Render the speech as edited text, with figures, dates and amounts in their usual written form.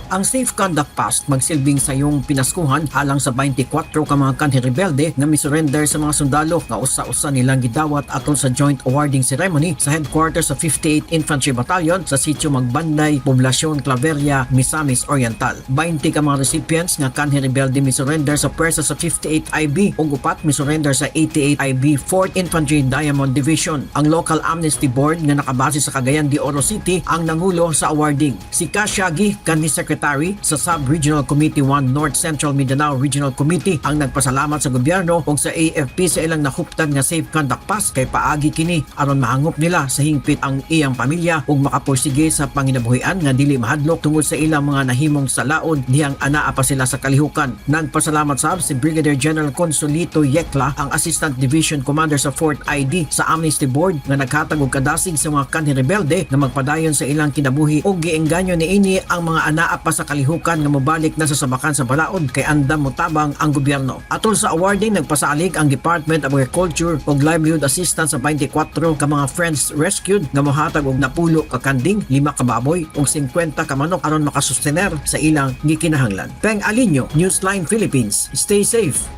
Ang Safe Conduct Pass magsilbing sayong pinaskuhan alang sa 24 ka mga kanhi rebelde nga misurrender sa mga sundalo nga usa-usa nilang gidawat atol sa joint awarding ceremony sa headquarters sa 58 Infantry Battalion sa sitio Magbanday, Poblacion Claveria, Misamis Oriental. 20 ka mga recipients nga kanhi rebelde misurrender sa pwersa sa 58 IB ug upat misurrender sa 88 IB 4th Infantry Diamond Division. Ang Local Amnesty Board nga nakabase sa Cagayan de Oro City ang nangulo sa awarding. Si Kasyagi, kanhi Secretary sa Sub-Regional Committee 1 North Central Mindanao Regional Committee, ang nagpasalamat sa gobyerno ug sa AFP sa ilang nahuptan nga Safe Conduct Pass kay paagi kini aron mahangop nila sa hingpit ang iyang pamilya ug makapursige sa panginabuhian nga dili mahadlok tungod sa ilang mga nahimong salaon dihang anaa pa sila sa kalihukan. Nagpasalamat sab si Brigadier General Consolito Yekla, ang Assistant Division Commander sa 4th ID sa Amnesty Board nga naghatag og kadasig sa mga kanhi rebelde nga magpadayon sa ilang kinabuhi ug giengganyo niini ang mga anaa pa sa kalihukan nga mobalik na sa sabakan sa balaod kay andam motabang ang gobyerno. Atol sa awarding, nagpasalig ang Department of Agriculture og Livelihood Assistance sa 24 ka mga friends rescued nga mohatag og 10 ka kanding, 5 ka baboy ug 50 ka manok aron makasustener sa ilang gikinahanglan. Peng Alinio, Newsline Philippines. Stay safe.